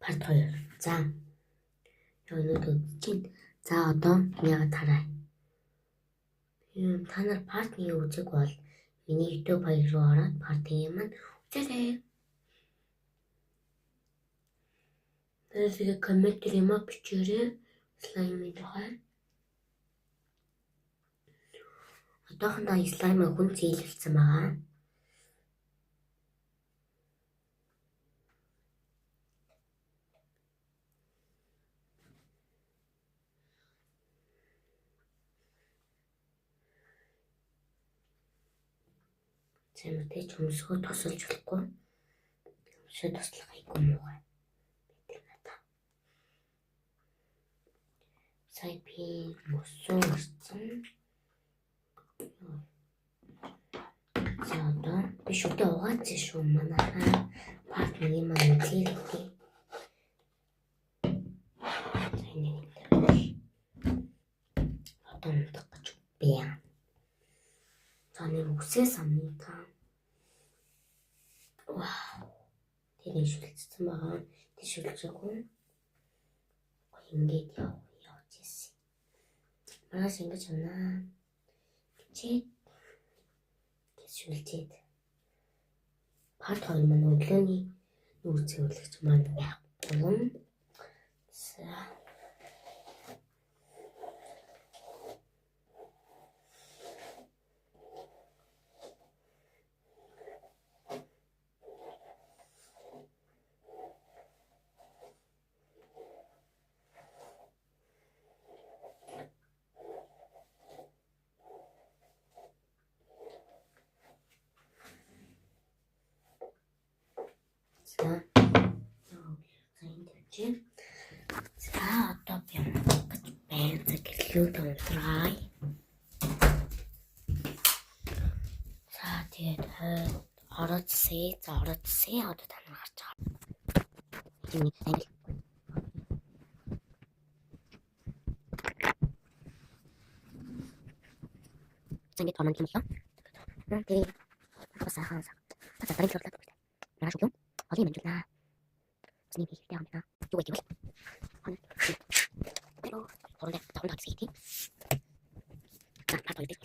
Part 2. За. Яа өнөөдөр чинь. За одоо яагаад тарай. Та нар part 1 үзег бол миний YouTube хаяг руу ороод part 1 маань үзээрэй. Тэгээ коммент юм а бичээрэй. Слаймын тухай. Одоохондоо слайм хүн зээлэлсэн байгаа. За мэдээж өмсгөө тусалж болохгүй. Өмсгөө туслах айгүй муухай. Байдаг надаа. Сая би мөсөн орсон. За одоо би шүдэ угаацсан шүү манайхаа. Парт 1 маань үзээрэй. За энийг тавьчих. Одоо унтах гэж байна. За нэг үсээ самника. Вау. Тэр нэг шүлжсэн байгаа. Тэр шүлжээгүй. Ингээд явж ирсэн. Маргааш ингэж явнаа. Бичээд гэж шүлжээд. Парт 2 маань өглөөний нүүр цэвэрлэгч маань байх болно. За. За. За одоо би унтах гэж байна. За гэрлүүд унтргаая. За тэгээд ороцсээ. За ороцсээ. Одоо та нар гарч байгаа. Юм англи. За ингээд томон юм лээ. Тэгээд бас сайхан сайхан. За дараагийн төлөв болоо. Маргааш өглөө олон юм амжуулнаа. Бас нэг хэрэгтэй юм байна. Юу гэвэл хоронд таван тагс хийх. За part 2 дээр.